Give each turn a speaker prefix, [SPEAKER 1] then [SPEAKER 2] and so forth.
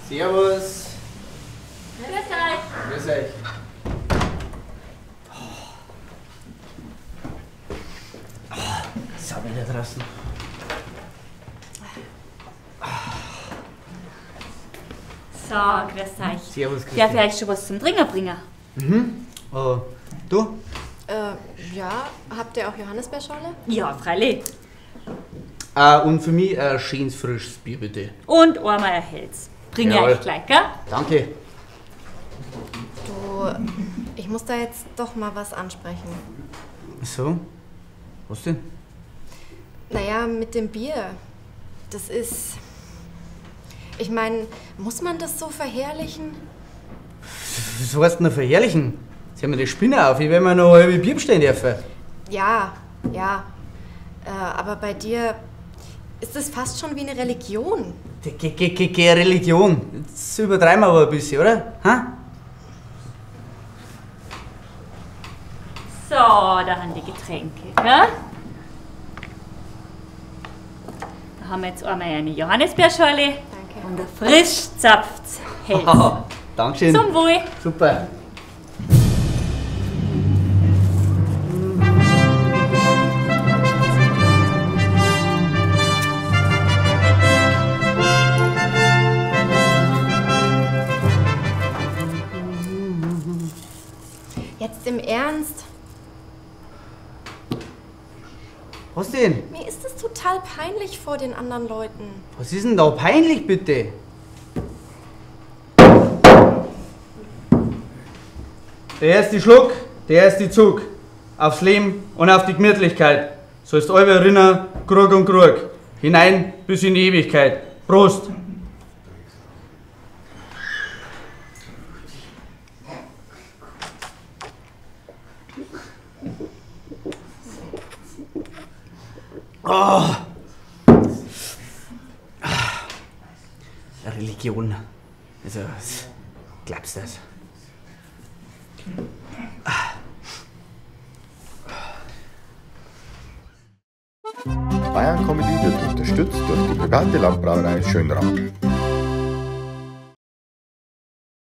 [SPEAKER 1] Servus.
[SPEAKER 2] Grüß euch.
[SPEAKER 1] Grüß euch. Oh, sauber da draußen.
[SPEAKER 2] So, grüß euch.
[SPEAKER 1] Servus, Christi.
[SPEAKER 2] Darf ich euch schon was zum Trinken bringen?
[SPEAKER 1] Mhm. Du?
[SPEAKER 3] Ja, habt ihr auch Johannisbeerschorle?
[SPEAKER 2] Ja, freilich.
[SPEAKER 1] Und für mich ein schönes frisches Bier, bitte.
[SPEAKER 2] Und einmal ein helles. Bring ich euch gleich, gell?
[SPEAKER 1] Danke.
[SPEAKER 3] Du, ich muss da jetzt doch mal was ansprechen.
[SPEAKER 1] So? Was denn?
[SPEAKER 3] Naja, mit dem Bier. Das ist... Ich meine, muss man das so verherrlichen?
[SPEAKER 1] Was heißt denn verherrlichen? Sie haben mir die Spinne auf, ich werde mir noch ein halbes Bier bestellen dürfen.
[SPEAKER 3] Ja, ja. Aber bei dir ist es fast schon wie eine Religion.
[SPEAKER 1] Ge Religion. Jetzt übertreiben wir aber ein bisschen, oder? Ha?
[SPEAKER 2] So, da haben die Getränke, gell? Da haben wir jetzt einmal eine Johannisbeerschorle.
[SPEAKER 3] Danke.
[SPEAKER 2] Und ein frisch zapftes Helles.
[SPEAKER 1] Dankeschön.
[SPEAKER 2] Zum Wohl.
[SPEAKER 1] Super.
[SPEAKER 3] Jetzt im Ernst?
[SPEAKER 1] Was denn?
[SPEAKER 3] Mir ist es total peinlich vor den anderen Leuten.
[SPEAKER 1] Was ist denn da peinlich, bitte? Der erste Schluck, der erste Zug. Aufs Leben und auf die Gemütlichkeit. Sollst allweil rinnen, Krug und Krug. Hinein bis in die Ewigkeit. Prost! Oh. Religion. Also, glaubst du das?
[SPEAKER 4] Bayern Comedy wird unterstützt durch die private Landbrauerei Schönrath.